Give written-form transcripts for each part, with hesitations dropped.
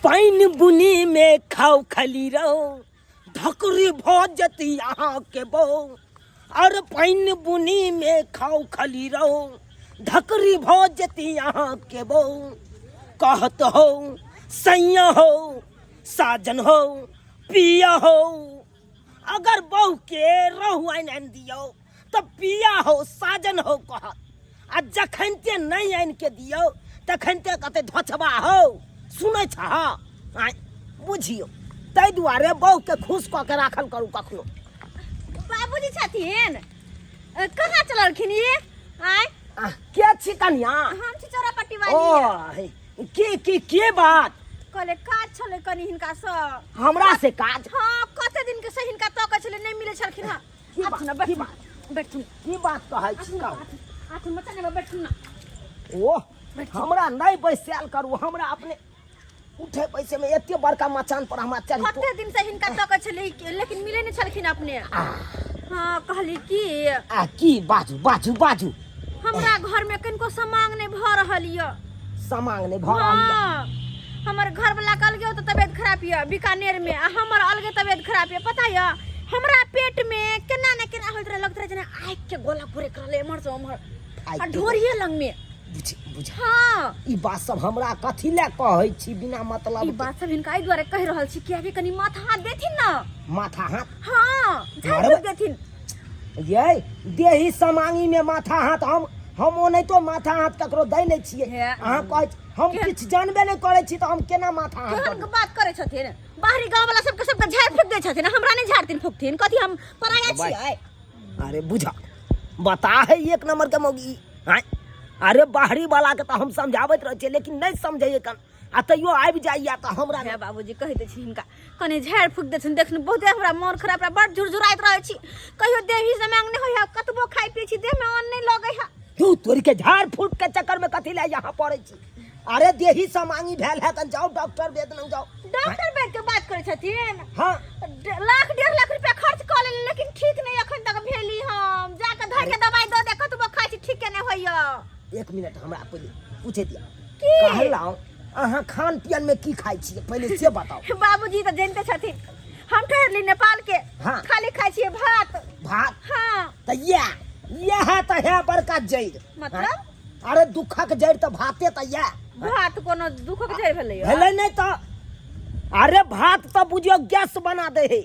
पानि बुनी में खाओ खाली रहो धकरी भऽ जती अहाँके बहू और पानि बुनी में खाओ खाली रहो धकरी भऽ जती अहाँके बहू कहत हो सैया हो साजन हो पिया हो अगर बहू के रहू आनि आनि दियौ तऽ पिया हो साजन हो कहत आ जखन ते नहि आनि के दियौ तखन ते कहते धोछबा हो सुनै छह आँय बुझियौ ताहि दुआरे बहू के खुश कऽ के राखल करू कखनो। बाबूजी छथिन कहाँ चललखिन ये आँय? के छी कनिया? हम छी चौरापट्टी वाली। ओ हे, के के के बात? कहले काज छलै कनी हिनका सँ। हमरा से काज? हाँ, कते दिन के से हिनका तकै छलै, नहि मिलै छलखिन हँ। की आथुन बात, ना, की बैठुन, बात? बैठुन। की बात कहै छी? कहू। आथुन, मचाने पर बैठुन ना। ओह, हमरा नहि बैसायल करू, हमरा अपने उठे पैसे में एते बड़का मचान पर हमरा चढ़ी तो- कते दिन से हिनका तकै छलै, लेकिन मिले नहि छलखिन अपने। हाँ, कहली की? आ की? बाजू बाजू बाजू। हमरा घर में कनिको समांग नहि भऽ रहल यऽ। समांग नहि भऽ रहल यऽ? हाँ, हमर घर वाला के अलगे तऽ तबियत खराब यऽ बीकानेर में, आ हमर अलगे तबियत खराब यऽ। पता यऽ हमरा पेट में केना ने केना होइत रहे, लगैत रहे जेना आगि के गोला घुरैक रहलै एम्हर से ओम्हर, आगि आ के ढोरिये लग में। बुझ बुझ। हाँ। ई बात सब हमरा कथी लए कहै छी बिना मतलब ई के? बात सब हिनका एहि दुआरे कहि रहल छी कियाकि कनि माथा हाथ देथिन ना। माथा हाथ? हाँ, झाड़ि मरबै। फूक देथिन। ये देही समांगी में माथा हाथ हम ओनाहितो माथा हाथ ककरो दै नहि छियै। हे। अहाँ कहै छी, हम किछु जानबे नहि करै छी तऽ हम केना माथा हाथ केहन देबै? बात करै छथिन? बाहरी गाँव वाला सबके सबके झाड़ि फूक दै छथिन, हमरा नहि झाड़थिन फूकथिन? कथी हम पराया छियै? अरे बुझा बता है एक नंबर के मौगी। आँय? अरे बाहरी वाला के तऽ हम समझाबैत रहै छियै लेकिन नहि समझैए कन, आ तैयो आबि जाइए तऽ हमरा हे बाबूजी, कहि दै छी हिनका कनि झाड़ि फूक देथिन। देखिन बहुते हमरा मोन खराब रहे, बड़ झुरझुराइत रहै छी, कहियो देही से मांग नहि होइए, कतबो खाइ पी छी देहमे अन्न नहि लगै है। तू तोरी के झाड़ फूक के चक्कर में कथी ले यहाँ पड़ै छी? अरे देही से मांगी भेल है तऽ जाओ डॉक्टर वैद्य लग जाओ। डॉक्टर वैद्य के बात करै छथिन? हाँ। लाख 1.5 लाख रुपया खर्च कऽ लेली लेकिन ठीक नहि अखन तक भेली। हम जाके धर के दवाई दऽ दे, कतबो खाइ छी ठीक नहि होइए। एक मिनट हमरा पहिले पूछे दिया। की? कहलहुँ अहाँ खान पियन में की खाइ छियै पहिले से बताउ। बाबूजी तऽ जानते छथिन हम ठहरली नेपाल के। हाँ। खाली खाइ छियै भात। भात? हाँ। तऽ इएह तऽ है बड़का जड़ि। मतलब? हाँ? अरे दुखक जड़ि तऽ भाते तऽ इएह। भात कोनो दुखक जड़ि भेलै? भेलै नहि तऽ। अरे भात तऽ बुझियौ गैस बना दै है,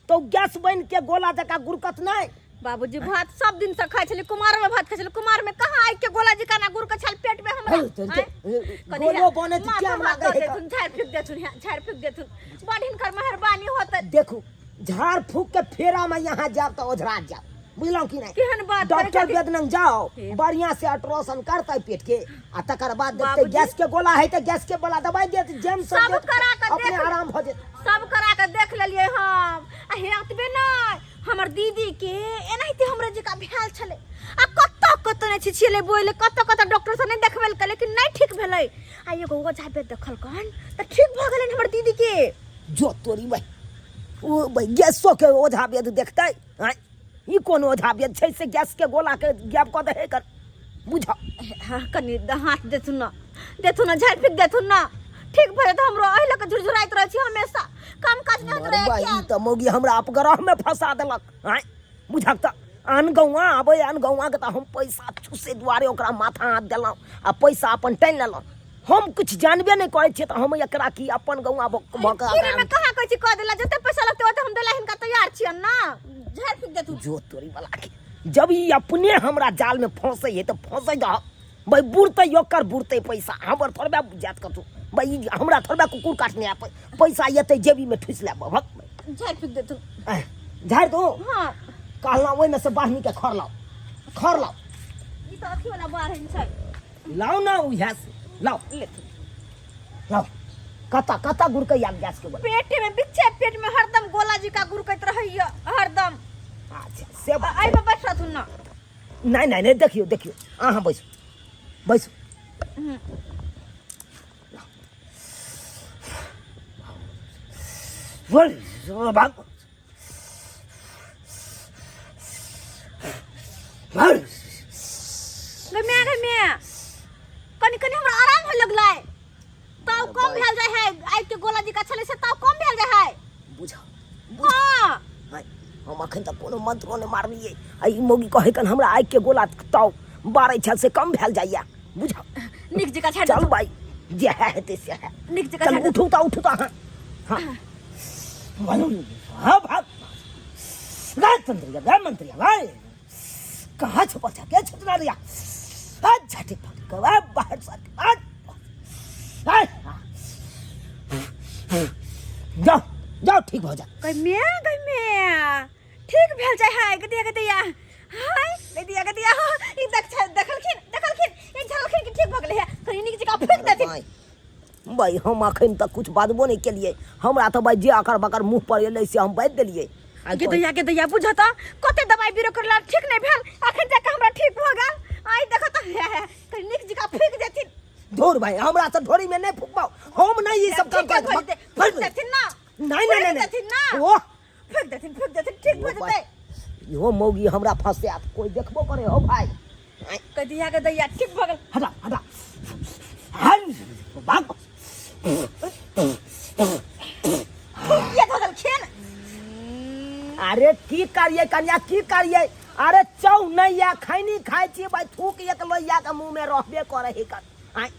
तऽ गैस बनि के गोला जकाँ गुरकत नहि। बाबूजी भात सब दिन से खाइ छलै, कुमार में भात खाइ छलै, कुमार में कहाँ आइ के गोला जकाँ ना गुरकत छल पेट में हमरा। हे, तोरी के, आँय? ए, कनि गोलो हे, बनै छै, माथा केम हाथ लागै है दऽ तऽ? देथुन, झाड़ि फूक देथुन, हे, झाड़ि फूक देथुन, बड़ हिनकर मेहरबानी होतै। देखू झाड़ फूक के फेरा में यहाँ जायब तऽ ओझरा जायब, बुझलहुँ कि नहि? केहन बात करै डॉक्टर छथिन? वैद्य लग जाओ, हे। बढ़िया से अल्ट्रासाउंड करतै पेट के, आ तकर बाद देखतै बाबूजी। गैस के गोला है तऽ गैस के गोला दवाई देत, जेम सब सब देत, करा के अपने देख- आराम भऽ जेत। सब करा के देख लेलियै हम। आ हे ओतबे नहि, हमर दीदी के एनाहिते हमरे जकाँ भेल छलै, आ कतऽ कतऽ नहि छिछिएलै बोलै, कतऽ कतऽ डॉक्टर से नहि देखबेलकै लेकिन नहि ठीक भेलै, आ एगो ओझा वैद्य देखलकन तऽ ठीक भऽ गेलनि हमर दीदी के। जो तोरी भाई, ओ भाई गैसो के ओझा वैद्य देखतै? आँय, ई कोन ओझा वैद्य छै से गैस के गोला के गैप कऽ दे कर? बुझ। हाँ, कनि हाथ देथुन ना, देथुन ना, झाड़ि फूक देथुन ना, ठीक भऽ जेतै हमरो। एहि लऽ कऽ झुरझुराइत रहै छी हमेशा, काम काज नहि होइत रहै। भाई, ई तऽ मौगी हमरा अपग्रह में फंसा देलक। आँय बुझक तऽ आन गौआ आबै, आन गौआ के तऽ हम पैसा चूसे दुआरे ओकरा माथा हाथ देलहुँ आ पैसा अपन टानि लेलहुँ। हम किछु जानबे नहि करै छियै तऽ हम एकरा की अपन गौआ भऽ कऽ फ्री में कहाँ कहै छी कऽ देला, जते पैसा लगतै ओते हम देला हिनका तैयार छियनि ना। झाड़ि फूक देथुन। जो तोरी वाला के, जब ई अपने हमरा जाल में फंसै है तऽ फंसै दह भाई, बुड़तै ओकर बुड़तै पैसा, हमर थोड़बे जात कतौ भाई, ई हमरा थोड़बे कुकुर काटने आबै, पैसा एतै जेबी में ठुसि लेब भक। झाड़ि फूक देथुन। आँय, झाड़ि दू? हाँ। कहलहुँ ओहिमे से बाढ़नी के खर लाउ, खर लाउ। ई तऽ अथी वाला बाढ़नि छै। लाउ ना उएह से लाउ। लेथुन। लाउ। कतऽ कतऽ गुड़कैया गैस के गोला? पेट में, बिच्चे पेट में हरदम गोला जी का गुड़कैत रहैया हरदम। अच्छा से बात। एहि पर बैठ रहथुन ना। नहि नहि नहि, देखियौ देखियौ, अहाँ बैसू बैसू। बोल, भाग बोल। गे माय, गे माय, कनि कनि हमरा आराम होय लगलै, तब कम भेल जाइ है आइ के गोला। कोनो मंत्रो नहि मारलियै आ ई मौगी कहै कन हमरा आगिके गोला ताव बारै छल से कम भेल जाइया बुझल नीक जकाँ झाड़ि चल भाई जे है हेतै से है नीक जकाँ चल झाड़ि उठू तऽ उठू तऽ अहाँ हाँ हाँ भाग गाय तंत्रिया गाय मंत्रिया गाय कहाँ छुपल छा के छुपना रिया आ झटे पकड़ के आ बाहर सर आ आ जाओ जाओ ठीक हो जा गई मैं गई मैं ठीक भेल जाय है गदिया गदिया हाय गदिया गदिया ई देख देखलखिन देखलखिन ई झलखिन कि ठीक भ गेलै है कनी नीक जकाँ फूकि देथिन भाई हम अखन तक कुछ बाजबो नहीं केलिए हमरा तो भाई जे अकर बकर मुंह पर एलै से हम बाजि देलिए गे दैया गे दैया बुझ त कते दवाई बीरो करला ठीक नहीं भेल अखन जाके हमरा ठीक भ गेल आई देखो त हे हे कनी नीक जकाँ फूकि देथिन धोर भाई हमरा से ढोरी में नहीं फूकबाओ हम नहीं ये सब काम ठीक कर है, फूकि देथिन ना नहीं नहीं नहीं फूकि देथिन ना ओह फेंक देथिन फेंक देथिन ठीक भऽ जेतै इहो मौगी हमरा फंसायत कोई देखबो करे हो भाई कदिया के दैया ठीक भऽ गेल हटा हटा हट भाग थूकिए धऽ देलखिन अरे की करिए कन्या की करिए अरे चौ नहीं या खैनी खाइ छी भाई थूक एक लोहिया के मुंह में रहबे करे ही कर आँय।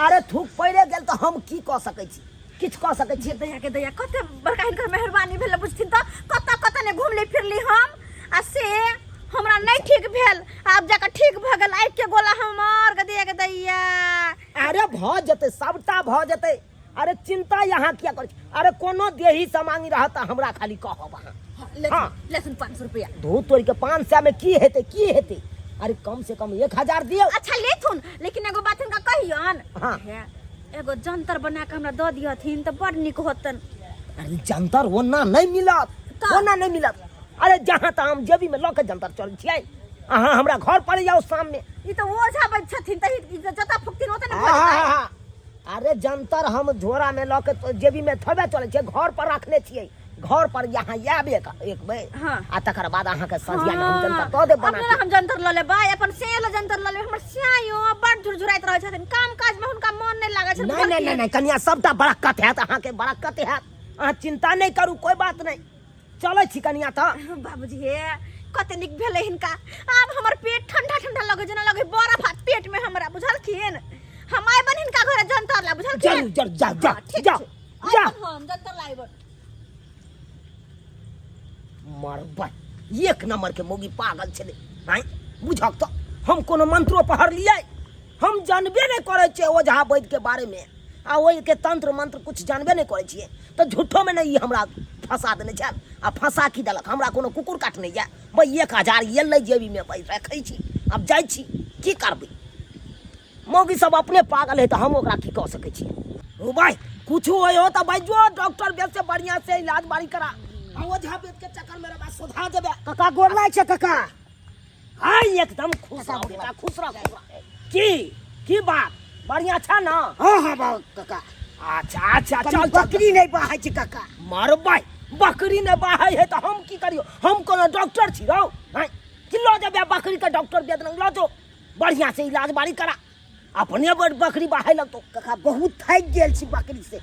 अरे थूक पड़े गेल तऽ हम की कऽ सकै छी किछु कऽ सकै छी दया के दया कते बड़का हिनकर मेहरबानी भेल बुझथिन तऽ कतऽ कतऽ ने घुमली फिरली हम आ से हमरा नहीं ठीक भेल आब जाके ठीक भऽ गेल आबि के गोला हमर गदिया के दैया अरे भऽ जेतै सबटा भऽ जेतै अरे चिंता यहाँ किया करै छी अरे कोनो देही समांगी रहत तऽ हमरा खाली कहब अहाँ हाँ। लेथुन 500 रुपया धू तोड़ के 500 में की हेतै की हेतै अरे कम से कम 1000 दियौ अच्छा लेथुन लेकिन एगो बात हिनका कहियन हाँ। हे, एगो जंतर बना के हमरा दऽ दिहथिन तऽ बड़ नीक होतन अरे जंतर ओना नहीं मिलत तऽ? ओना नहीं मिलत अरे जहाँ तहाँ हम जेबी में लऽ के जंतर चल छियै अहाँ हमरा घर पर जाओ शाम में ई तऽ ओझा बैठ छथिन तऽ ई जतऽ फुकथिन ओतऽ ने भऽ हाँ, जेतै। हाँ, हाँ। अरे जंतर हम झोरा में लऽ के तो जेबी में थोड़े चलै छियै घर पर रखने छियै घर पर यहाँ आयब एक एक बेर हाँ। आ तकर बाद अहाँके संझिया में हम जंतर दऽ देब बना अपने के हम जंतर लऽ लेबै अपन से लऽ जंतर लऽ लेबै हमर स्यायो बड़ झुरझुराइत रहै छथिन काम काज में हुनका मन नहि लागै छनि नहीं नहीं नहीं नहीं कनिया सबटा बरक्कत हैत अहाँके बरक्कत हैत अहाँ चिंता नहीं करू कोई बात नहीं चलै छी कनिया तऽ बाबूजी हे कते नीक भेलै हिनका आब हमर पेट ठंडा ठंडा लगै जेना लगै बरफ आ पेट में हमरा बुझलखिन हम आइबन हिनका घरे जंतर ला बुझलखिन जरूर जरूर जाओ हाँ, जाओ ठीक जाओ छै। जाओ आइबन हम जंतर ला आइबन मरबै एक नंबर के मौगी पागल छलै आँय बुझक तऽ हम कोनो मंत्रो पढ़लियै हम जानबे नहि करै छियै ओझा वैद्य के बारे में आ ओहिके तंत्र मंत्र कुछ जानबे नहि करै छियै तऽ झूठोमे नहि ई हमरा फंसा देने छल आ फंसा की देलक हमरा कोनो कुकुर काटने यऽ भाइ 1000 एलै जेबीमे भाइ रखै छी आब जाइ छी की करबै मौगी सब अपने पागल है तऽ हम ओकरा की कऽ सकै छी ओ भाइ कुछो होइ हो तऽ भाइ जो डॉक्टर बेद से बढ़िया से इलाज बारी करा आ ओझा बेद के चक्कर में रहबा सोधा देबे काका गोर लागै छै काका हाय एकदम खुश रहो बेटा खुश रहो खुश रहो की की बात बढ़िया छा ना हाँ हाँ बाबू काका अच्छा अच्छा कनी चल चल बकरी नहीं बहाय छै काका मरबै बकरी ने बाहै है तऽ हम की करियो हम कोनो डॉक्टर छी रौ हैं कि लऽ जेबै बकरी के डॉक्टर बेद लग लऽ जो बढ़िया से इलाज बारी करा अपने बड़ बकरी बाहै लगतो काका बहुत थाकि गेल छी बकरी से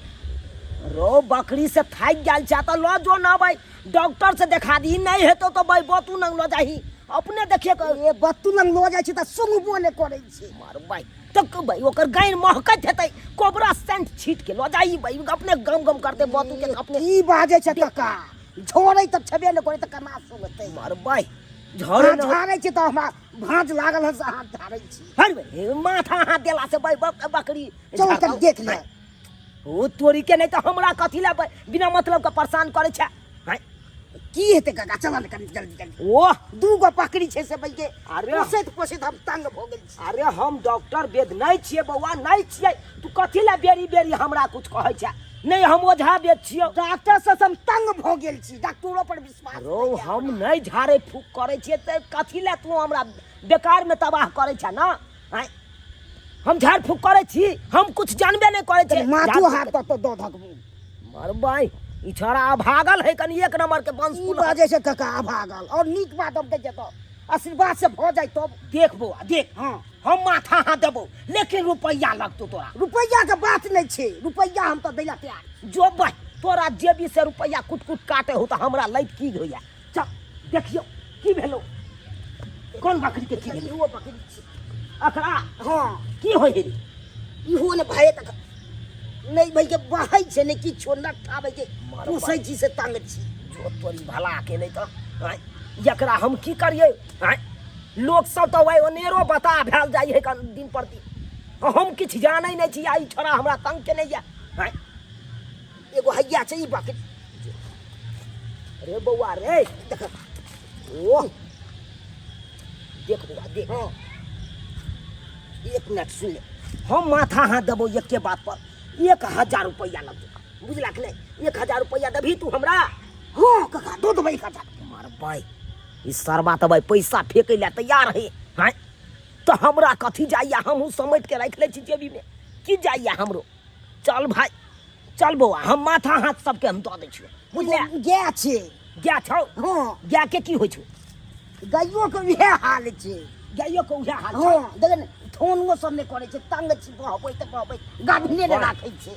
रो बकरी से थाकि गेल छै तऽ लऽ जो ना भाई डॉक्टर से देखा दी नहीं हेतौ तऽ भाई बतू नंग लऽ जाही अपने देखिए ए बत्तू लग लऽ जाइ छै तऽ सुंगबो नहि करै छै मारबै तऽ भाई ओकर गाइन महकैत हेतै कोबरा सेंट छीट के लऽ जाही भाई अपने गम गम करते बतू के अपने की बाजै छै काका झोरै तऽ छेबे नहि करै तऽ केना सुंगतै मारबै झोरे हाथ झाड़ै छै तऽ हमरा भाँज लागल हन से हाथ झाड़ै छी हर बे, माथा हाथ देला से भाई बकरी चल तब देख ले ओ तोरी के नहीं तऽ हमरा कथी ला बिना मतलब के परेशान करे छै हैं? की हेतै काका चल ने कनी जल्दी जल्दी ओह दू गो बकरी छै से बल्कि अरे। पोसैत पोसैत हम तंग भऽ गेल छी अरे हम डॉक्टर वेद नहीं छियै बौआ नहीं छियै तू कथी ला बेरी बेरी हमरा कुछ कहै छै नहीं हम ओझा वेद छियौ डॉक्टर से हम तंग भऽ गेल छी डॉक्टरो पर विश्वास रौ हम नहीं झाड़े फूक करै छियै तऽ कथी ला तू हमरा बेकार में तबाह करै छै ना आँय? हम झाड़ फूक करै छी हम कुछ जानबे नहीं करै छियै माथो झाड़ हाथ फूक तऽ दऽ धकबू मरबै ई छोड़ा अभागल है कनी एक नंबर के वंश की कुल बाजै छै काका अभागल और नीक बात हम कहै छियै तऽ आशीर्वाद से भऽ जाइ तब देख बौआ देख हाँ हम माथा हाथ देबो लेकिन रुपैआ लगतो तोरा रुपैआ के बात नहीं छै रुपैआ हम तऽ दै ला तैयार जो भाई तोरा जेबी से रुपैआ कुट कुट काटे हो तऽ हमरा लैत की होइया चल देखियौ की भेलो कोन बकरी के की भेलो इहो बकरी छी अकरा हँ की होइ हे रे इहो ने भाई तक नहि भाई के बहै छै नहि किछो नट्ठा भाई के मार पोसै छी से तंग छी जो तोरी भला के नहि तऽ आँय एकरा हम की करियै आँय लोक सब तऽ वही अनेरो बता भेल जाइ है कन दिन पर दिन हम किछु जानै नहि छी आ ई छोड़ा हमरा तंग केने यऽ आँय एगो हैया छै ई बकरी रे बौआ रे देख ओह देख बौआ देख हँ एक मिनट सुन ले हम माथा हाथ देबो एके बात पर 1000 रुपैआ लगतौ बुझला कि नहि 1000 रुपैआ देबही तू हमरा हँ काका दऽ देबै 1000 मारबै ई सरबा तऽ भाइ पैसा फेकै लए तैयार है हैं तऽ हमरा कथी जाइया हमहूँ समेट के राखि लै छी जेबीमे की जाइया हमरो चल भाइ चल बौआ हम माथा हाथ सबके हम दऽ दै छियौ बुझले गाय छै गाय छौ हँ गायके की होइ छौ गाइयो के उएह हाल छै गाइयो के उएह हाल छौ हँ देख ने थोनो सब नहि करै छै तंग छी बहबैत बहबैत गाभिने नहि राखै छै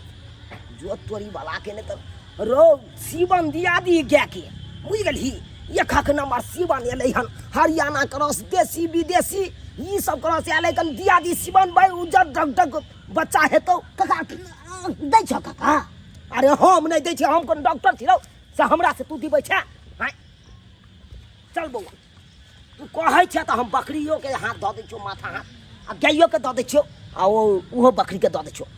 जो तोरी वाला के नहि तऽ रो सीवन दिया दी गाय के बुझि गेलही एकक नंबर सीवन एलै हन हरियाणा क्रॉस देशी विदेशी ई सब क्रॉस एलै हन दिया दी सीवन भाई उज्जर डग डग बच्चा हेतौ काका दै छौ काका अरे हम नहि दै छियै हम कोन डॉक्टर छी रौ से हमरा से तू दिबै छै आँय चल बौआ तू कहै छै तऽ हम बकरियोके हाथ धऽ दै छियौ माथा हाथ आ गाइयोके दऽ दै छियौ आ ओ ओहो बकरीके दऽ दै छियौ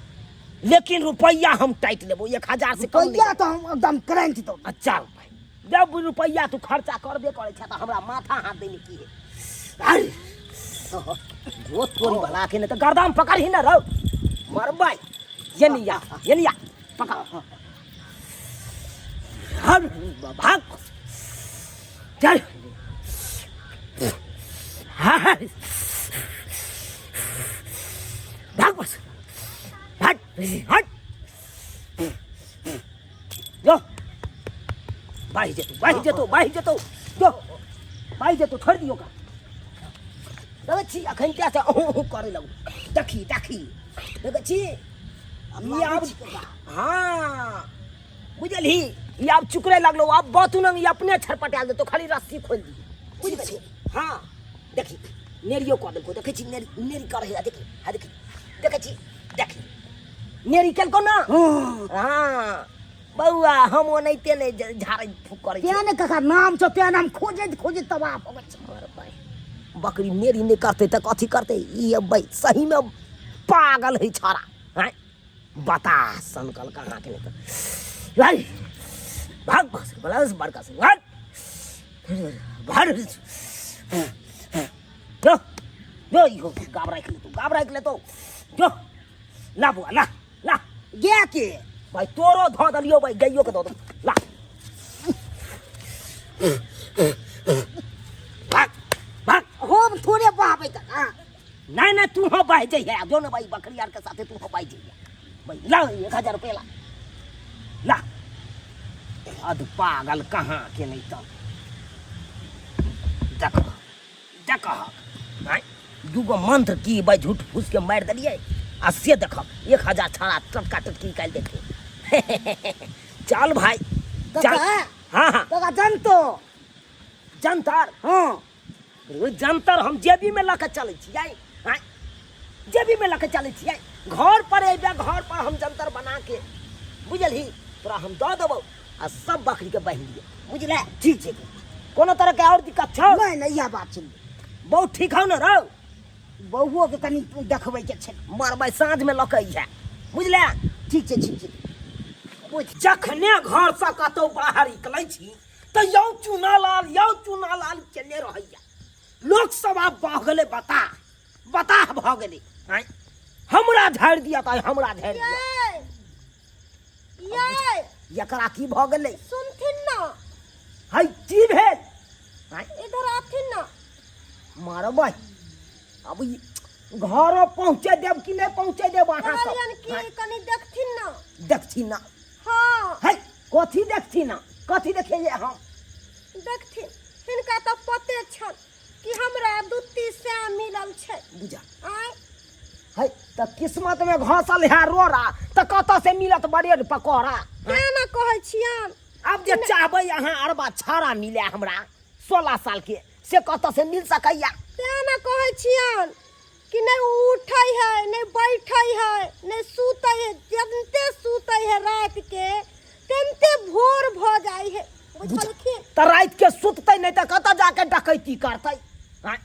लेकिन रुपैआ हम टाइट लेबौ 1000 से कम नहि रुपैआ तऽ हम एकदम करंट दौ आ चल भाइ जब रुपैआ तू खर्चा करबे करै छै तऽ हमरा माथा हाथ दैमे की है अरे जो तोरी बला के नहि तऽ गर्दन पकड़ही ने रौ मरबै ये निया ये निया पकड़ हर भाग चल भाग बस हट हट जो बाहि जेतौ बाहि जेतौ बाहि जेतौ जो बाहि जेतौ छोड़ि दियौ का देखै छी अखन क्या से अहूँ अहूँ करै लगू देखी देखी देखै छी ई आब हाँ बुझलही ई आब चुकरे लगलो आब बातू नंग ई अपने छरपटायल देतो खाली रस्सी खोलि दी बुझि गेलही हाँ देखी नेरियो कऽ देलको देखै छी नेरी नेरी करै है देखी हाँ देखी देखै छी देखी नेरी केलको ना हाँ बौआ हम ओनाहिते नहि झाड़ै फूक करै तें ने काका नाम छौ तें नाम खोजैत खोजैत तबाह भऽ गेल छै भाई बकरी नेरी नहि करतै तऽ कथी करतै ई अबै सहीमे पागल है छौड़ा आँय बता सनकल कहाँ के नहि तऽ भाई भाग बस बला बड़का से भाग भाग जो जो इहो गाब राखि लेतौ गाब राखि लेतौ जो ला बुआ ला ला गाय के भाई तोरो धऽ देलियौ भाई गाइयो के धऽ दो ला भाग भाग हम थोड़े बहबै काका नहीं नहीं तू हो बह जइहे जो ने भाई बकरी आर के साथे तू हो बह जइहे भाई ला 1000 रुपया ला ला अध पागल कहाँ के नहीं तो देख देख आँय दूगो मंत्र की भाई झूठ फूस के मारि देलियै आ से देख 1000 छड़ा टटका टटकी निकालि देते चल भाई चल काका हाँ हाँ काका जनतो जंतर हँ रो जंतर हम जेबी में लऽ के चलै छियै आँय जेबी में लऽ के चलै छियै घर पर अयबै घर पर हम जंतर बना के बुझलही तोरा हम दऽ देबौ आ सब बकरी के बान्हि दियौ बुझले ठीक छै कोनो तरह के और दिक्कत छौ नहि नहि इएह बात छै बहुत ठीक हौ ने रौ बौओ के कनि देखबै के छै मरबै साँझ में लऽ के अइहे बुझले ठीक छै ठीक छै जखने घरसँ कतहु बाहर निकलै छी तऽ यौ चूनालाल यौ चूनालाल केने रहैया लोक सब आब भऽ गेलै बताह बताह भऽ गेलै आँय हमरा झाड़ि दिअ तऽ हमरा झाड़ि दिअ ये ये एकरा की भऽ गेलै सुनथिन ना है की भेल आँय इधर आथिन ना मारबै अब ई घरो पहुँचे देब कि नहि पहुँचे देब अहाँ सब कहलियन कि कनि देखथिन ना देखथिन ना हाँ है कथी देखथिन ना कथी देखिए हम देखथिन हिनका तऽ पते छल कि हमरा दुत्ती सैं मिलल छै बुझा आँय है तऽ किस्मत में घसल है रोड़ा तऽ कतऽ से मिलत ब्रेड पकौड़ा तेँ ने कहै छियन आब जे चाहबै अहाँ अरबा छाड़ा मिले हमरा 16 साल के से कतऽ से मिल सकैया। तेँ ने कहै छियनि कि नहि ओ उठै है, नहि बैठै है, नहि सुतै है। जन्ते सुतै है रातिके तेन्ते भोर भऽ जाइ है, बुझलखिन? तऽ रातिके सुततै नहि तऽ कतऽ जाके डकैती करतै? आँय,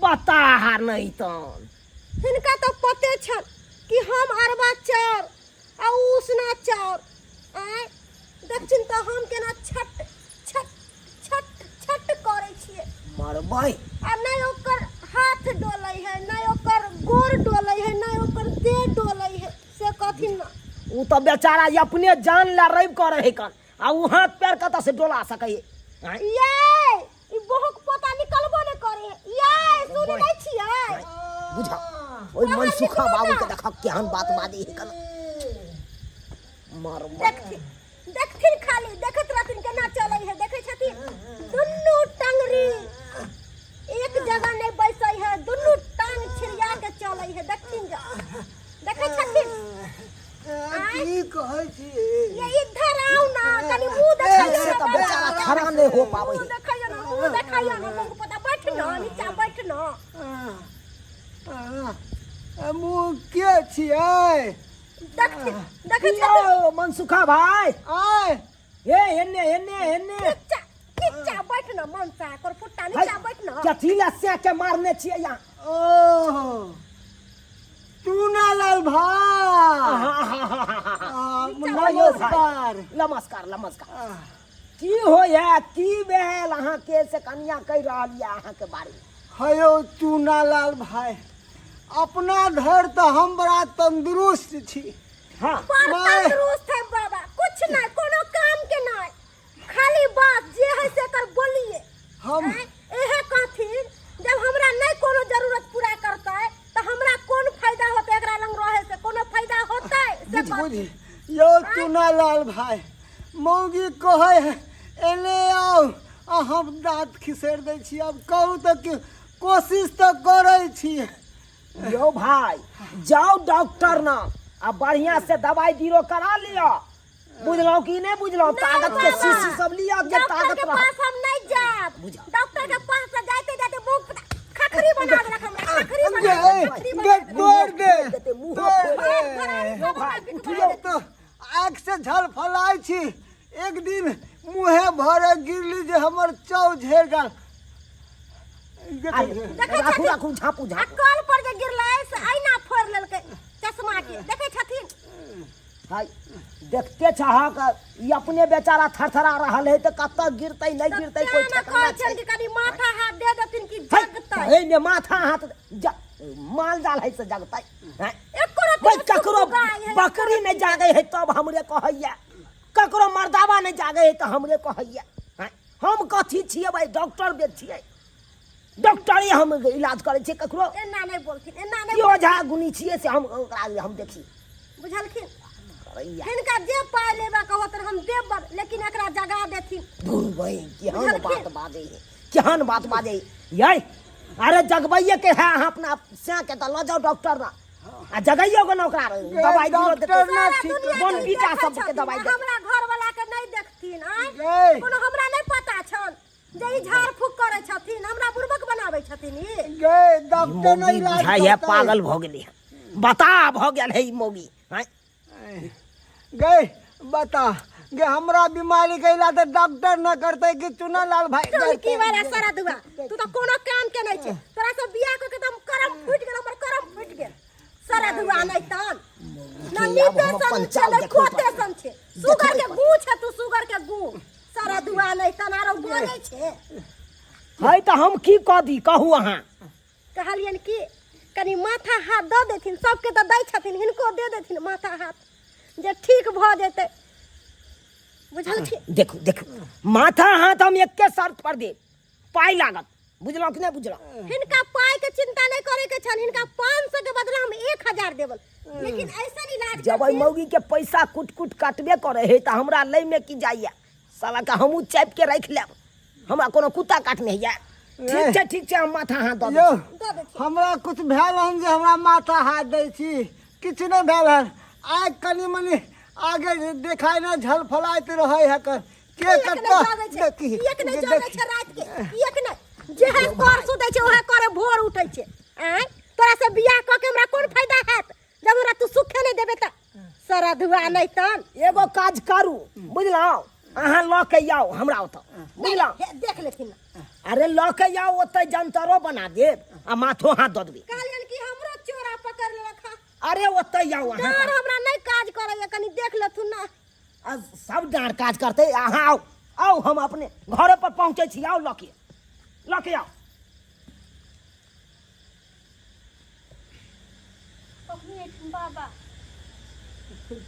बताहा नहि तहन। हिनका तऽ पते छनि कि हम अरबा चाउर आ ओ उसना चाउर। आँय, देखथिन तऽ हम केना छट छट छट छट करै छियै। मरबै। आ नहि ओकर हाथ डोलै है, नहि ओकर गोर डोलै है, नहि ओकर देह डोलै है, से कहथिन ना। ओ तऽ बेचारा अपने जान ला रवि करै है कन, आ ओ हाथ पैर कतऽ से डोला सकै है? आँय? ये ई बहुक पोता निकलबो नहि करे है। ये सुनै नहि छियै? बुझा ओहि मनसुखा बाबू के देखक केहन बात बाजै है कन। मरबै। देखथिन, देखथिन, खाली देखैत रहथिन केना चलै है। देखै छथिन, दुनू टंगरी एक जगह नहि बैसै है, दुनू टांग छिड़िया के चलै है। देखथिन, जा देखै छथिन। की कहै छी? ये इधर आउ ना, कनि मुंह देखैयो। से तऽ बेचारा खड़ा नहि हो पाबै मुंह है। देखैयो ना, मुंह देखैयो ना। मुंह पता, बैठ ना, नीचा बैठ ना। मुँह के छियै? देखथिन, देखै छथिन। यौ मनसुखा भाई। आय। हे, एन्ने एन्ने एन्ने। नीचा नीचा बैठ ना, मनसा कर फुट्टा, नीचा बैठ ना। कथी ला से के मारने छियै यहाँ? ओहो, चूनालाल भाई, नमस्कार। नमस्कार, नमस्कार। की होइए, की भेल अहाँके से कनिया कहि रहल यऽ अहाँके बारेमे? हयो चूनालाल भाई, अपना धर तऽ हम बड़ा तंदुरुस्त छी। हाँ। पर मैं- तंदुरुस्त है बाबा, कुछ नहीं, कोनो काम के नहीं, खाली बात जे है से कर बोलिए। हम आँय, एहे कहथिन जब हमरा नहीं कोनो जरूरत पूरा करतै तऽ हमरा कोन फायदा होतै? एकरा लंग रहे से कोनो फायदा होतै से बुझ कहथिन। बुझ यौ चूनालाल भाई, मौगी कहै है एने आउ आ हम दाँत खिसैड़ दै छी। आब कहू तऽ कि कोशिश तऽ करै छी। यौ भाई, जाउ डॉक्टर ना आ बढ़िया से दवाई बीरो करा लिअ, बुझलहुँ कि नहि बुझलहुँ? ताकत के बाबा। शीशी सब लिअ जे डॉक्टर ताकत के रहत। पास हम नहीं जाब। बुझा। डॉक्टर के पास से जाते जाते मुंह खखरी बना देलक हमरा, खखरी बना गे देलक, खखरी गे बना देलक। तोड़ दे। देते, मुँह तोड़ फोड़ दे। यौ भाई, उठियौ। तो आँखि से झलफलाइ छी। एक दिन मुँहे भरे गिरली जे हमर चौ झेर गेल। अरे, देखै राखू छथिन? राखू, झाँपू आ झाँपू। कल पर जे गिरलै से ऐना फोड़ लेलकै चश्मा के, देखै छथिन? हाय, देखते छहक, ई अपने बेचारा थरथरा रहल है तऽ कतऽ गिरतै नहि गिरतै कोई तें ने ठेकाना कहै छै। छियनि कि कनि माथा हाथ दे देथिन कि है, जगतै। एहिमे माथा हाथ माल जाल है से जगतै हैं? एको रत्ती भाई ककरो सुगुगाइ है। बकरी नहि जागे है तब हमरे कहैया, ककरो मर्दावा नहि जागे है तऽ हमरे कहैया, हैं? हम कथी छियै भाई? डॉक्टर बेच छियै? डॉक्टरे हम इलाज करै छियै ककरो? एना नहि बोलथिन, एना नहि। की ओझा गुनी छियै से हम ओकरा हम देखी। बुझलखिन? करैया। हिनका जे पाइ लेबाक होतन हम देब, लेकिन एकरा जगा देथिन। धुर बहिन, केहन बुझलखिन? बात बाजै है, केहन बात बाजै है यै। अरे जगबैये के है अहाँ अपना सैं के तऽ लऽ जाउ डॉक्टर ना आ जगैयो के ना, ओकरा दवाई दियो देतै। डॉक्टर ना सारा ठीक दुनिया के बोनबीटा देखै सबके छथिन, दवाई आ देतै। हमरा घर वाला के नहि देखथिन। आँय, गे कोनो हमरा नहि पता छन जे ई झाड़ फूक करै छथिन, हमरा बुड़बक बनाबै छथिन ई? गे ई डॉक्टर मौगी नहि इलाज बुझाइ है करतै। पागल भऽ गेलै हन, बता भऽ गेल है ई मौगी, आँय? गे बता गे, हमरा बीमारी के इलाज तऽ डॉक्टर न करतै कि चुनालाल भाई टोलकी करतै? वाला सारा दुआ, तू तऽ कोनो काम के नहीं छै। तोरा से बियाह कऽ के तऽ हम करम फूटि गेल, हमर करम फूटि गेल। सारा दुआ नहीं तन ना कि आब नीते हम सन अपन छै चाल नहि देखबै खोते पड़तै। सन छै, सुगर देखबै के गू छै तू, सुगर के गू। सारा दुआ नहीं तन आरो बोलै छै। है तऽ हम की कऽ दी, कहू अहाँ। कहलियनि कि कनि माथा हाथ दऽ देथिन, सबके तऽ दै छथिन, हिनको दे देथिन माथा हाथ जे ठीक भऽ जेतै, बुझलखिन? देखू देखू, माथा हाथ हम एके शर्त पर देब, पाइ लागत, बुझलहुँ कि नहि बुझलहुँ? हिनका पाइ के चिंता नहीं करे के छन, हिनका 500 के बदला हम 1000 देबल, लेकिन ऐसा इलाज जब एहि करथिन। मौगी के पैसा कुट कुट काटबे करे है तऽ हमरा लै में की जाइया? साला के हमहूँ चापि के राखि लेब, हमरा कोनो कुत्ता काटने हैया? ठीक छै, ठीक छै, हम माथा हाथ दऽ दै यौ छी। दऽ देथिन। हमरा कुछ भेल हन जे हमरा माथा हाथ दै छी? किछु नहि भेल हन। आइ कनि मनि आगे जे देखाय ने झलफलाइत रहै है कर के किएक नहि कतऽ जागै छै देखी किएक नहि जागै छै राति के किएक नहि जेहे कर सुतै छै ओहे करे भोर उठै छै आँय तोरा से बियाह कऽ के हमरा कोन फायदा हैत जब हमरा तू सुखे नहि देबे तऽ सरधुआ नहि तन एगो काज करू बुझलहुँ अहाँ लऽ के आउ हमरा ओतऽ बुझलहुँ हे, देख लेथिन ना। अरे लऽ के आउ ओतऽ जंतरो बना देब आ माथो हाथ दऽ देबै कहलियनि कि हमरो चोरा पकड़ लेलक हँ। अरे ओतऽ आउ अहाँ डाँड़ हमरा नहि काज करैया कनि देख लेथुन ना आ सब डाँड़ काज करतै अहाँ आउ आउ हम अपने घरे पर पहुँचै छी आउ लऽ के लऽ के आउ कखनी एथिन बाबा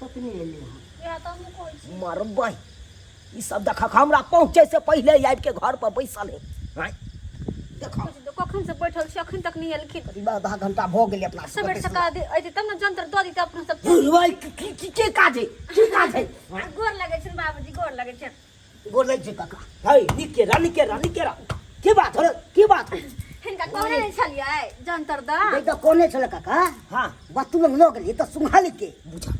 कखनी एलै हँ इएह तऽ हमहूँ कहै छी मरबै ई सब देखक हमरा पहुँचे से पहिले आबि के घर पर बैसल है आँय देखो कखन से बैठल छी अखन तक नहि एलखिन करीब आधा घंटा भऽ गेलै अपना सबके सबेर बैसला। सकाल अयतै तब ने जंतर दऽ दितै अपना सब बुढ़बै की की के काज है की काज है आँय? गोर लगै छनि बाबूजी गोर लगै छनि गोर लगै छै काका है निके रह निके रह निके रह की बात हो रे की बात हो हिनका कहने नहि छलियै जंतर दऽ नहीं तऽ कोने छलै काका हाँ बतू लग लऽ गेलियै तऽ सुंघा के बुझा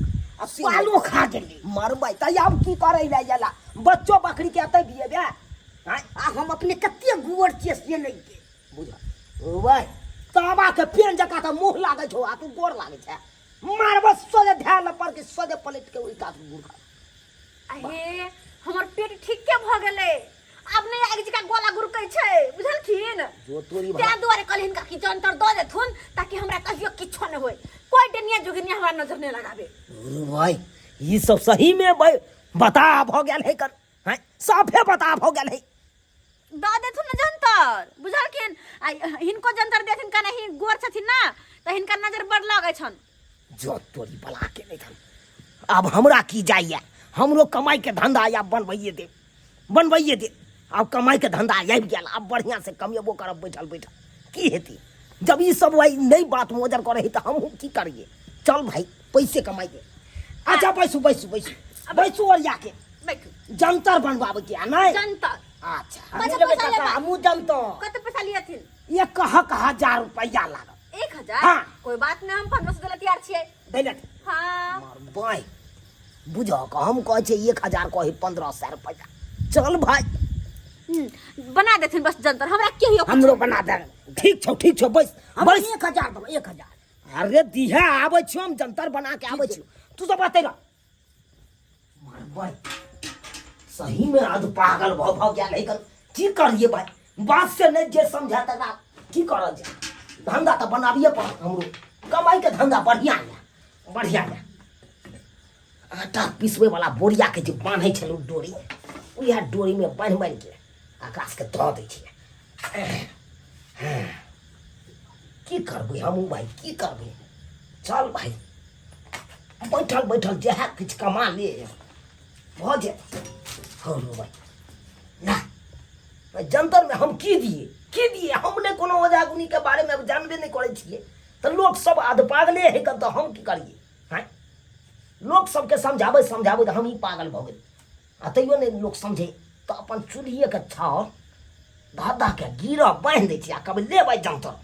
आ पालो खा गेलै मरबै तऽ आब की करै लए गेला बच्चो बकरी के एतै दिएबे आँय आ हम अपने कते गोबर छियै से नहि के बुझा भाइ ताबा के पेन जकाँ तऽ मुँह लागै छौ आ तू गोर लागै छै मारबो सोझे ध्यान पर के सोझे पलट के ओहि कात गुरखा अहे हमर पेट ठीके भऽ गेलै आब नहि आगि जकाँ गोला गुरकै छै बुझलखिन जो तोरी तें दुआरे कहली हिनका कि जंतर दऽ देथुन ताकि हमरा कहियो किछो नहि होय कोई डनिया जोगिनिया हमरा नजर नहि लगाबे अरे भाई ई सब सही में भाई बता भऽ गेल है कर हैं साफे बता भऽ गेल है दऽ देथुन ने जंतर बुझलखिन आ हिनको जंतर देथिन कने ही गोर छथिन ना तऽ हिनका नजर बड़ लगै छन जो तोरी बला के नहीं थन अब हमरा की जाइए हमरो कमाई के धंधा आब बनबैए दे बनबैए दे आब कमाई के धंधा आबि गेल आब बढ़िआँ से कमेबो करब बैठल बैठल की हेतै जब ई सब भाई नहीं बात मोजर करे है तऽ हमहूँ की करिए चल भाई पैसे कमाइए अच्छा बैसू बैसू बैसू बैसू और जाके बैठू जंतर बनवाबै के आ नहि जंतर अच्छा कते लेबै पैसा काका लेबै हमहूँ जनतो कते पैसा लियथिन एक हक हजार रुपैआ लागत 1000 हाँ। कोई बात नहीं हम 1500 देले तैयार छियै दैले हाँ मार बुझक हम कहै छियै 1000 कही 1500 रुपैआ चल भाई बना देथिन बस जंतर हमरा के हियो हमरो बना दे ठीक छौ ठीक छौ बैस हम बैस 1000 देबै 1000 अरे दिहे आबै छियौ हम जंतर बना के आबै छियौ तू सब बते रह मरबै सही में आज पागल भऽ भऽ गेल है की करिए भाई बात से नहीं जे समझा तकरा की करल जाय धंधा तऽ बनाबिए पड़त हमरो कमाई के धंधा बढ़िया यऽ बढ़िया यऽ आटा पिसबै वाला बोरिया के जे बान्है छलहुँ डोरी उएह डोरीमे बान्हि बान्हि के आकाशके धऽ दै छियै की करबै हमहूँ भाई की करबै चल भाई बैठल बैठल जएह किछु कमा ले भऽ जेतै हौ भाई ना जंतरमे हम की दिए की दिए हम नहि कोनो ओझा गुनीके बारेमे जानबे नहि करै छियै तऽ लोक सब आध पागले है तऽ हम की करियै आँय लोक सबके समझाबै समझाबै तऽ हमही पागल भऽ गेल आ तैयो नहि लोक समझै तऽ अपन चूल्हिएके छाउर धऽ धऽ के गिरह बान्हि दै छियै आ कहबै लेबै जंतर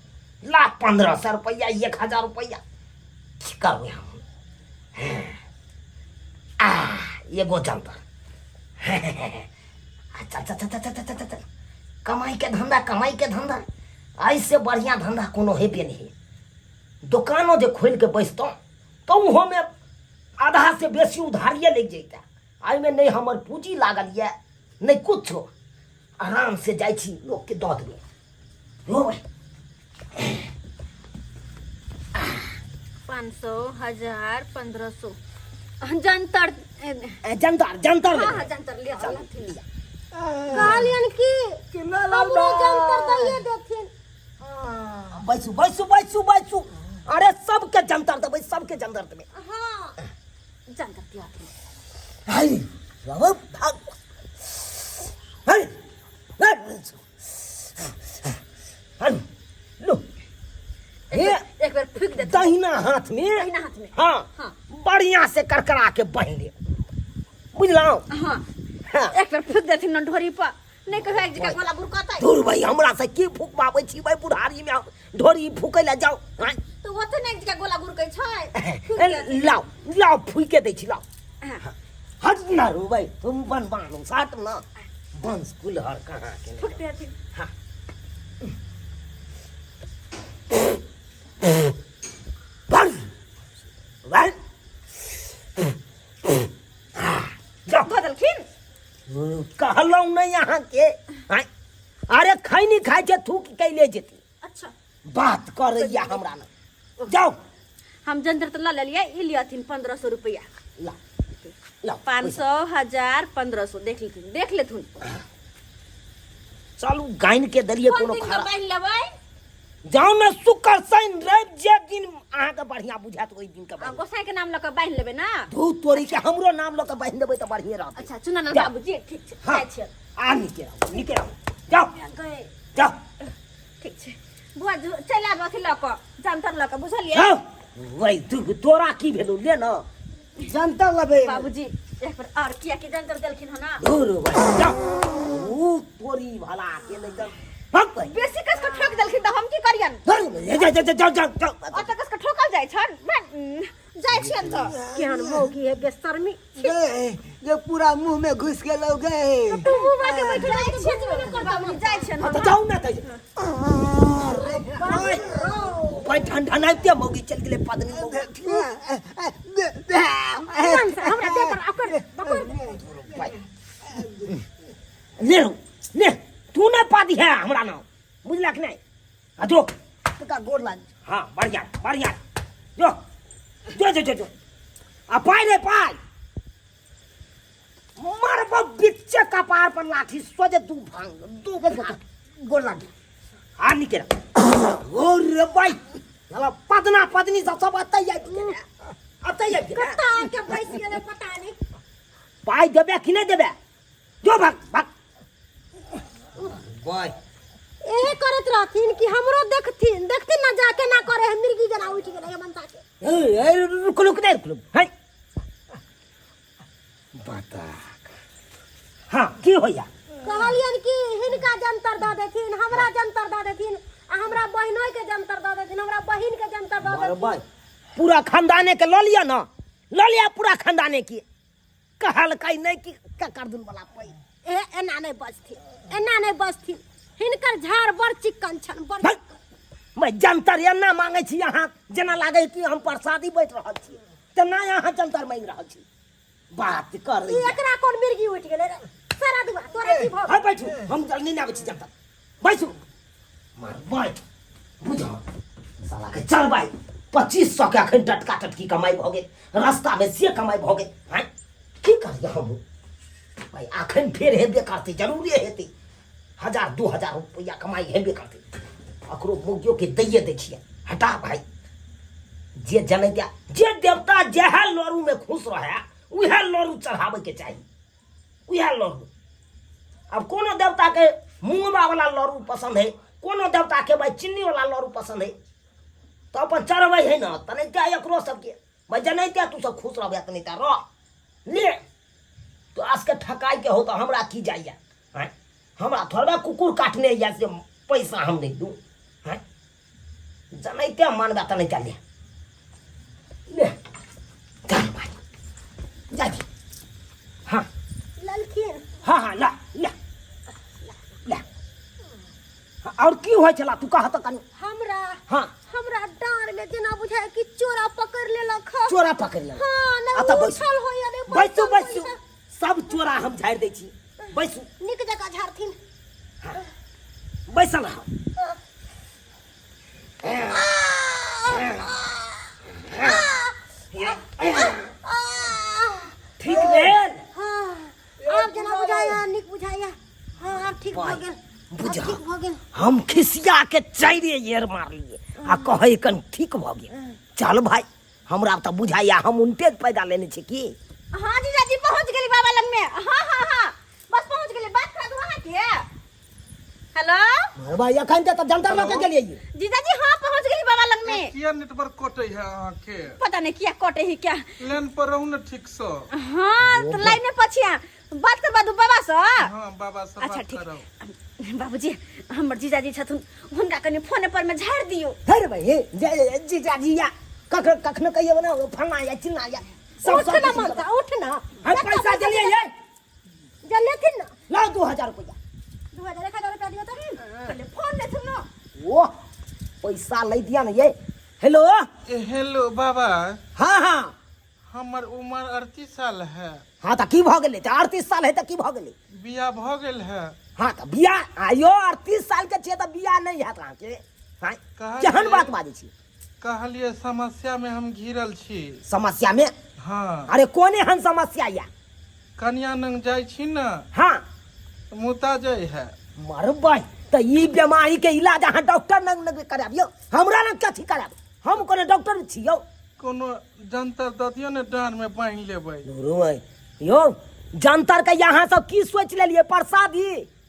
ला 1500 रुपैआ 1000 रुपैआ की करबै हम आ एगो जंतर आ चल चल चल चल चल चल चल चल कमाई के धंधा कमाई के धंधा ऐसे बढ़िया धंधा कोनो हेबे नहीं दोकानो जे खोलि के बैसतहुँ तऽ ओहोमे आधा से बेसी उधारिए लागि जैता एहिमे नहि हमर पूँजी लागल यऽ नहि किछो आराम से जाइ छी लोकके दऽ देबै हो भाइ 500 1000 1500 जंतर ए, जंतर जंतर हाँ लेबै। हाँ जंतर ले चल, लेथिन लिअ। कहलियन कि हमरो जंतर दैये देथिन बैसू बैसू बैसू बैसू अरे सबके जंतर देबै सबके जंतर देबै हाँ जंतर दिया हाय बाबा भाग हाय हाय हाय लो हे एक बेर फूक दे दहिना हाथ में दहिना हाथ में। हाँ हाँ। बढ़िया से करकरा के बांध ले बुझलहुँ हाँ हाँ। एक बेर फूक देथिन न ढोरी पर नहीं कहियो एक जगह गोला गुरकतै दूर भाई हमरा से की फूकबाबै छी भाई बुढ़ारी में ढोरी फूकै लए जाउ आँय? तऽ ओते ने एक जगह गोला गुरकै छै फूक देथिन। लाउ लाउ फूके दै छी लाउ हाँ। हट ना रो भाई तुम बन बानो साट ना बंस कुलहर कहाँ के नहीं। फुक देथिन। हाँ बस बस जाओ। धो देलखिन। कहलहुँ नहि अहाँके आँय? अरे खैनी खाइ छै थूक कैले जेती। अच्छा। बात करैया हमरा ने, जाउ। हम जंतर तऽ लऽ लेलियै, ई लियथिन 1500 रुपैआ। ला ला। 500, 1000, 1500, देख लेथुन, देख लेथुन। चलू, गानि के देलियै। कोन कोनो दिन के खराब बान्हि लेबै? जाउ ने, शुक्र शनि रवि जे दिन अहाँके बढ़िआँ बुझायत ओहि दिन के आ बान्हि। गोसाई के नाम लऽ कऽ बान्हि लेबै ना? धू तोरी के, हमरो नाम लऽ कऽ बान्हि देबै तऽ बढ़िएँ रहतै। अच्छा चुना जाउ। बाबूजी, ठीक छै। हाँ। जाइ छियै। आ नीके रहू, नीके रहू, जाउ। गए। जाउ। ठीक छै बुआ, चलि आबि अथी लऽ कऽ, जंतर लऽ कऽ, बुझलियै? जाउ। वही तोरा की भेलौ? ले न जंतर लेबै। बाबूजी, एक बेर आओर किया कि जंतर देलखिन हँ ना। धुर वही, जाउ। ऊ तोरी भला के नहि जाउ। भाग भाइ। बेसी कस कऽ ठोक देलखिन तऽ हम की करियन? धुर, जा जा जा जाउ जाउ जाउ। ओतऽ कस कऽ ठोकल जाइ छन। जाइ छियन तऽ केहन मौगी है बेशर्मी। गे ये पूरा मुंह में घुस गेलौ गे। तू मुँह के बैठल जाइ छियन बाबूजी, जाइ छियन। हाँ, तऽ जाउ ने तऽ। भाइ, ठंडा मौगी चलि गेलै पदनी मौगी। हमरा दे पर ओकर पकड़। भाइ, ले रो ले, तू नहि पादी है हमरा नाम, बुझलक नहि? आ जो। तका गोर लाग। हाँ, बढ़िया बढ़िया, जो जो जो जो जो। आ पाइ रे पाइ, मारब बिच्चे कपार पर लाठी, सोझे दू भांग दू भांग। गोर लाग। आ निके ओ रे भाइ, साला पदना पदनी सब सब अतै आबि गेलै, अतै आबि गेलै। कत्ता आके बैस गेलै पता नहि। पाइ देबे कि नहि देबे? जो, भाग भाग भाइ। एहे करैत रहथिन कि हमरो देखथिन, देखथिन ना जाके ना करे है, मिर्गी जना उठि गेलै है मनसा के। ए, ए, रुक रुक नहीं, रुक रुक है बता। हाँ, की होइया? कहलियन कि हिनका जंतर दऽ देथिन, हमरा जंतर दऽ देथिन आ हमरा बहिनोइ के जंतर दऽ देथिन, हमरा बहिन के जंतर दऽ देथिन। भाई, पूरा खानदाने के लऽ लिअ ना, लऽ लिअ पूरा खानदाने के। कहलकै नहि कि ककर दुन वाला पै। ए एना नहि बजथिन, एना नहि बजथिन, हिनकर झाड़ बड़ चिक्कन छन, बड़। भाई, मैं जंतर एना मांगै छी अहाँ, जेना लागै कि हम प्रसादी बाँटि रहल छी, तेना अहाँ जंतर मांगि रहल छी। बात कर। ई एकरा कोन मिर्गी उठि गेलै रे सारा दुआ, तोरा की भऽ? हाँ, बैठू, हम जल्दी नहि आबै छी जंतर, बैठू। मार बुझ साला के। चल भाई, 2500 के अखन टटका टटकी कमाई भऽ गेल, रास्तामे से कमाई भऽ गेल। आँय, की करियै हम भाई? अखन फेर हेबे करतै, जरूरे हेतै। 1000 2000 रुपैआ कमाई हेबे करतै। अकरो मौगियोके दैये दै छियै। हटा भाई, जे जनै जे देवता जएह लड़ूमे खुश रहए उएह लड़ू चढ़ाबैके चाही, उएह लड़ू। अब कोनो देवताके मूँगबावला लड़ू पसन्द है, कोनो देवताके भाई चिन्नीवला लड़ू पसन्द है, तऽ अपन चढ़बै है ने। तनहिते एकरो सबके भाई जनैते तू सब खुश रहबै तनहिते रह ले। तो आजके ठकाइके हो तऽ हमरा की जाइए? आँय, हमरा थोड़बे कुकुर काटने यऽ से पैसा हम नहि दू? आँय, जनैते मानबै तनहिते ले ले। चल भाई, जा दी। हाँ। ललखिन। हाँ हाँ, ला ला ला। हाँ, और की होइ छला, तू कह तऽ कनी। हमरा? हाँ। हमरा डाँड़ में जेना बुझाय कि चोरा पकड़ लेलक ह। चोरा पकड़ लेलक? हाँ, आ नहि तऽ बैसू। उठल होइया नहि बैसू। बैसल बैसू। होइया। सब चोरा हम झाड़ि दै छी, बैसू। नीक जकाँ झाड़थिन। बैसल रह। ठीक भेल? हाँ, आब जेना बुझाइया नीक बुझाइया। हाँ, आब ठीक भऽ गेल, आब। बुझा। ठीक भऽ गेल। हम खिसिया के चारिए येर मारलिए आ कहै कन ठीक भऽ गेल। चल भाई, हमरा तऽ बुझाइया हम उनटे पैदा लेने छी की। हाँ जीजाजी, पहुँच गेली बाबा लग में। हाँ हाँ हाँ, बस पहुँच गेली। बात करा दू अहाँ के। हेलो। अरे भाई, एखन तऽ जंतर लऽ के गेलियै। जीजाजी, हाँ, पहुँच गेली बाबा लग में। किया नेटवर्क कटे है अहाँके? पता नहीं किया कटे ही क्या। लाइन पर रहू ने ठीक से। हाँ, तो लाइन में पछिया बात करबा दू बाबा से। हाँ, बाबा से अच्छा। बात ठीक। करब। बाबूजी, हमर जीजाजी छथुन, हुनका कनि फोन पर में झाड़ि दियौ। अरे भाई, हे जीजाजी या कखनो कखनो कहियो ने फलना या चिल्ला या। सब उठ सब ना किसिम के मानता उठ ना हम पैसा देलियै ये जलेथिन ना लाओ 2000 रुपया। 2000 1000 रुपया दियो तऽ पहिले फोन लेथिन ना। ओ पैसा लै दिया ना ये। हेलो। ए, हेलो बाबा। हाँ हाँ। हमर उमर 38 साल है। हाँ तऽ की भऽ गेलै? तऽ 38 साल है तऽ की भऽ गेलै? बियाह भऽ गेल है। हाँ तऽ बियाह आयो 38 साल के छियै तऽ बियाह नहि हैत अहाँके? हाँ कहलियै- केहन बात बाजै छी? कहलियै समस्या में हम घिरल छी। समस्या में? हाँ। अरे कोन एहन समस्या या? कनिया नंग जाइ छी ने। हाँ। मुता जाइ है। मरबै तऽ ई बीमारी के इलाज अहाँ डॉक्टर नंग नंग कराबियौ, हमरा लग कथी करायब? हम कोनो डॉक्टर छी यौ? कोनो जंतर दऽ दियौ ने, डाँड़ में बान्हि लेबै। रोय यौ जंतर के यहाँ सब की सोचि लेलियै? प्रसादी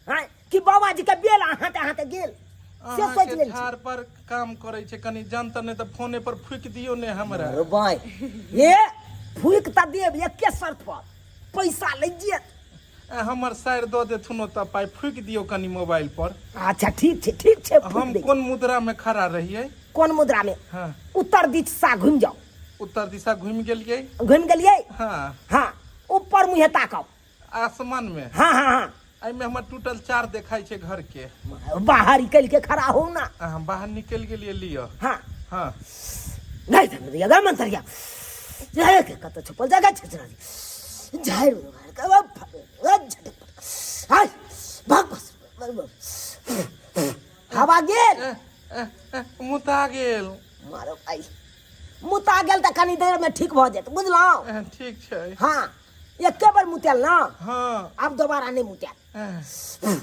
हैं कि बाबा जी के बेल अहाँ के गेल से सोचि अहाँके लेलियै। झाड़ पर काम करै छै, कनि जंतर नहि तऽ फोने पर फूकि दियौ ने हमरा। मरबै ये फूकि तऽ देब एके शर्त पर, पैसा लागि जायत। ए, हमर साइर दऽ देथुन ओतऽ पाइ, फूकि दियौ कनि मोबाइल पर। अच्छा ठीक छै, ठीक छै, फूकि हम दै। कोन मुद्रा में खड़ा रहियै? कोन मुद्रा में? हाँ। उत्तर दिशा घुमि जाउ। उत्तर दिशा घुमि गेलियै। घुमि गेलियै? हाँ। हाँ, ऊपर मुँहे ताकब। आसमान में? हाँ हाँ हाँ। एहिमे हमर टूटल चार देखाइ छै घर के। बाहर निकलि के खड़ा हो ना। आ, हम बाहर निकलि गेलियै, लिअ। हाँ। हाँ। नहीं समझिया गा मंतरिया के कत छुपल जगह छै झाड़ि हाय भाग बस हवा गेल। ए, ए, ए, मुता गेल। मारो भाई मुता गेल तऽ कनी देर में ठीक भऽ जायत, बुझलहुँ? ए, ठीक छै। हाँ एके बेर मुतायल ना? हाँ। आब दोबारा नहीं मुतायल। ए,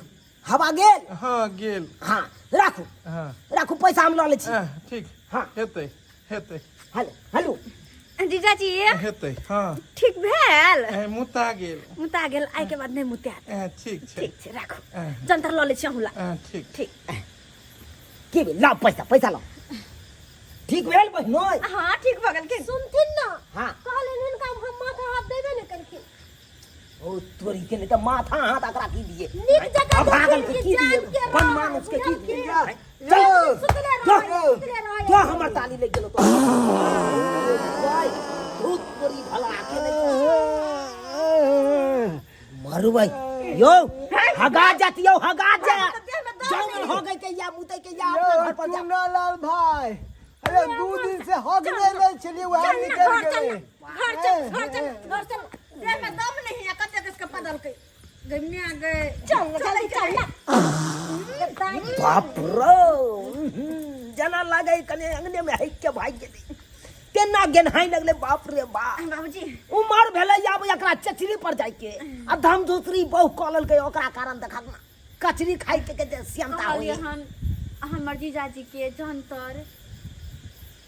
हवा गेल? हाँ गेल। हाँ राखू। हाँ। राखू पैसा हम लऽ लै छी। ए, ठीक। हाँ। हेतै हेतै। हेलो हेलो जीजाजी। हेतै। हाँ। ठीक भेल? ए, मुता गेल। मुता गेल, आइ के बाद नहि मुतायत। ए, ठीक छै। ठीक छै, राखू। ए, जंतर लऽ लै छी अहूँ ला। ए, ठीक। ठीक। की भेल? लाउ पैसा, पैसा लाउ। ठीक भेल बहिनोय? हाँ ठीक भऽ गेल। सुनथिन ना। हाँ। कहलिन हिनका हम माथा हाथ देबे ने करखिन। ओ तोरी के नहीं तऽ माथा हाथ एकरा की दिए? नीक जकाँ अभागल के देखथिन की कि दिए? जान के बन रहै, मानुस के की दिए? बुझलखिन? चल। सुतले जो। रहै, सुतले रहै। जो हमर ताली लागि गेलो तो। भाई, भूत तोरी भला के नहीं। मरबै यौ, हगा जात यौ, हगा जा। जाउ मन हो गई के या मुतै के या अपना घर पर जा। चुनालाल भाई, अरे 2 दिन से हगने नहीं छलियै, वएह चल ना, निकलि घर चल गेलै। ना, घर चल, घर चल, घर चल। देह में दम नहीं है, कते कस के पदलकै। गई मियां गई। चल ना, जल्दी चल ना। बाप रो, जना लागै कने अंगने में हइक के भागि गेलै, तेना गेन्हाइ लगलै। बाप रे बाप। बाबूजी उमर भेलै आब एकरा चचरी पर जाइके, आ धम दूसरी बहु कऽ लेलकै, ओकरा कारण देखक ना कचरी खाइ के के जे श्यामता कहलियै होई। हन हमर जीजाजी के जंतर।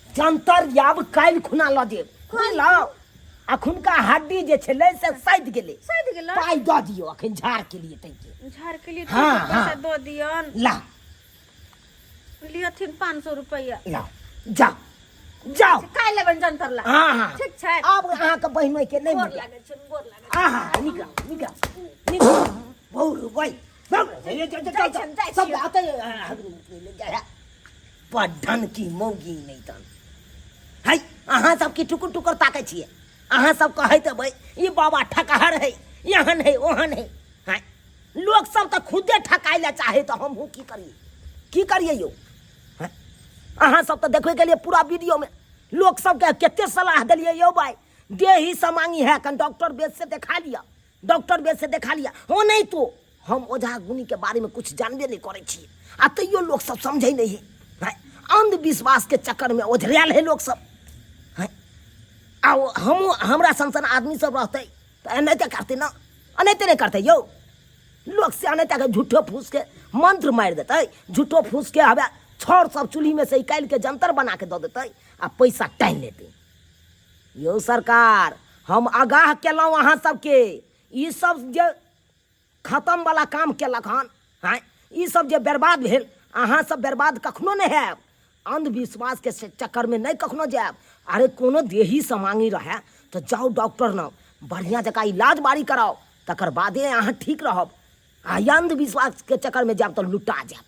जंतर आब काल्हि खुना लऽ देब, बुझलहुँ? अखुनका हड्डी जे छलै से सैध गेलै। सैध गेलै? पाइ दऽ दियौ अखन झाड़ के लिए तैके। झाड़ के लिए? हाँ, पैसा हाँ। दऽ दियन। ला। लियथिन 500 रुपैआ। ला जाओ जाओ। काल्हि लेबनि जंतर ला। हाँ हाँ। ठीक छै। आब अहाँके बहिनोइ के नहि गोर मिलत। लागै छै, गोर लागै छै। आहा निकल निकल निकल बहु भाई जाइ छियनि, जाइ सब छियनि। आते पढ़न की मौगी नहीं तन है। अहाँ सबके टुकुर टुकुर ताकै छियै, अहाँ सब कहैत हेबै ई बाबा ठकहर है, एहन है ओहन है। हैं लोक सब तऽ खुदे ठकाय लए चाहे तऽ हमहूँ की करियै, की करियै यौ? हैं अहाँ सब तऽ देखबे केलियै पूरा वीडियोमे, लोक सबके कते सलाह देलियै यौ भाई, देही समांगी है कन डॉक्टर बेद से देखा लिअ, डॉक्टर बेद से देखा लिअ। हो नहीं तो हम ओझा गुनी के बारे में कुछ जानबे नहीं करै छी, आ तैयो लोक सब समझै नहीं है। हैं अंधविश्वास के चक्कर में ओझरायल है लोक सब। हैं आ हमहूँ हमरा सन सन आदमी सब रहतै तऽ एनाहिते करतै ना, एनाहिते नहि करतै यौ लोक से, एनाहिते के झूठो फूस के मंत्र मारि देतै, झूठो फूस के हवे छड़ सब चूल्ही में से निकालि के जंतर बना के दऽ देतै आ पैसा टानि लेतै। यौ सरकार, हम आगाह केलहुँ अहाँ सबके, ई सब जे खतम वाला काम केलक हन, आँय ई सब जे बर्बाद भेल, अहाँ सब बर्बाद कखनो नहि हैब। अंधविश्वास के चक्कर में नहीं कखनो जायब। अरे कोनो देही समांगी रहे तऽ जाउ डॉक्टर न, बढ़िया जकाँ इलाज बारी कराउ, तकर बादे अहाँ ठीक रहब। आ अंधविश्वास के चक्कर में जायब तऽ लुटा जायब।